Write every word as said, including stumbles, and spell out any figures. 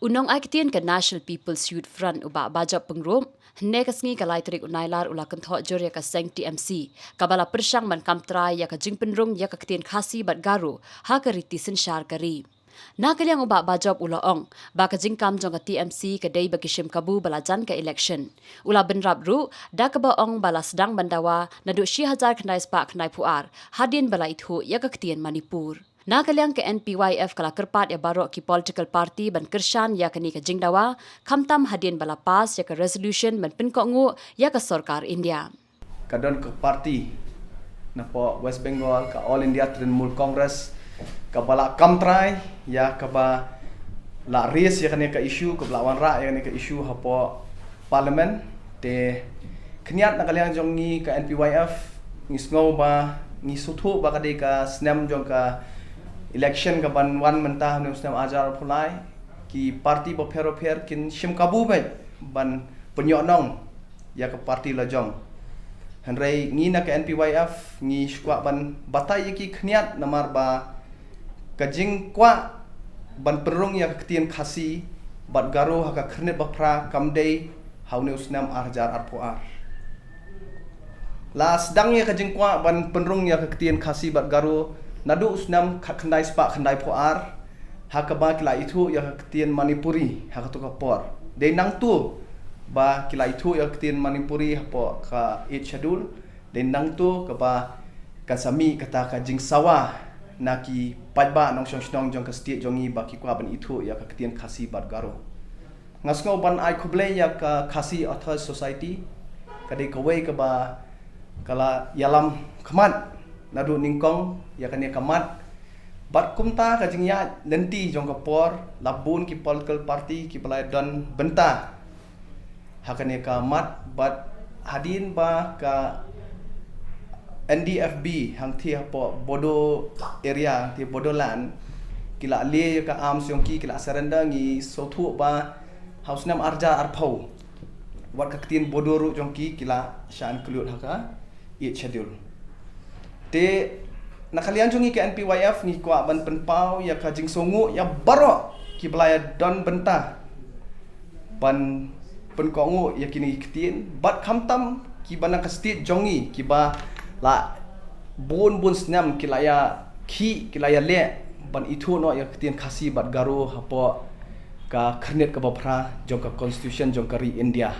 U nongai ktien ka National People's Youth Front u Bah Bajop Pyngrope, hynne ka sngi ka lai tarik u Nailar u la kynthoh jur ïa ka seng T M C, kaba la pyrshang ban kam trai ïa ka jingpynrung ïa ka ktien Khasi bad Garo ha ka riti synshar ka ri. Na ka liang u Bah Bajop u la ong ba ka jingkam jong ka T M C ka dei ba ki shim kabu ba la jan ka election. U la bynrap ruh da kaba ong ba la sdang ban dawa naduh shi hajar khyndai spah khyndai phew ar hadien ba la ithuh ïa ka ktien Manipur. Na ka liang ka N P Y F ka la kyrpad ïa baroh ki political party ban kyrshan ïa kane ka jingdawa, khamtam hadien ba la pass ïa ka resolution ban pynkohnguh ïa ka sorkar India. Ka don ka party napoh West Bengal, ka All India Trinamool Congress, kaba la kam trai ïa kaba la raise ïa kane ka issue, kaba la wanrah ïa kane ka issue hapoh Parliament. Te khyndiat na ka liang jong ngi ka N P Y F, ngi sngew ba, ngi sngewthuh ba ka dei ka snem jong ka election kaban wan mynta ha une u snem ar hajar arphew lai. Ki party bapher bapher kin shim kabu beit ban pynïohnong ïa ka party la jong. Hynrei ngi na ka N P Y F ngi shu kwah ban batai ïa ki khyndiat namar ba ka jingkwah ban pynrung ïa ka ktien Khasi bad Garo ha ka Khyrnit Baphra kam dei ha une u snem ar hajar arphew ar. La sdang ïa ka jingkwah ban pynrung ïa ka ktien Khasi bad Garo naduh u snem khatkhyndai spah khyndai phew ar, ha kaba ki la ithuh ïa ka ktien Manipuri ha kato ka por. Dei nangto ba ki la ithuh ïa ka ktien Manipuri hapoh ka Eighth Schedule, dei nangto kaba kan sa mih kata ka jingsawa na ki paidbah nongshong shnong jong ka state jong ngi ba ki kwah ban ithuh ïa ka ktien Khasi bad Garo. Nga sngew ban ai khublei ïa ka Khasi Authors Society, ka dei kawei kaba ka la ïalam khmat naduh nyngkong ïa kane ka mat. Bad kumta ka jingïaid lynti jong ka por, la bun ki political party kiba la don bynta ha kane ka mat, bad hadien ba ka N D F B hangtei hapoh Bodo area, hangtei Bodoland, ki la leh ïa ka arms jong ki, ki la surrender, ngi sngewthuh ba ha u snem ar hajar arphew wat ka ktien Bodo ruh jong ki ki la shah include ha ka Eighth Schedule. Te na ka liang jong ngi ka N P Y F ngi kwah ban pynpaw ïa ka jingsngewnguh ïa baroh kiba la ïa don bynta ban pynkohnguh ïa kine ki ktien, bad khamtam kiba na ka state jong ngi kiba la bun bun snem ki la ïa khih, ki la ïa leh ban ithuh noh ïa ka ktien Khasi bad Garo hapoh ka Khyrnit kaba Phra jong ka Constitution jong ka ri India.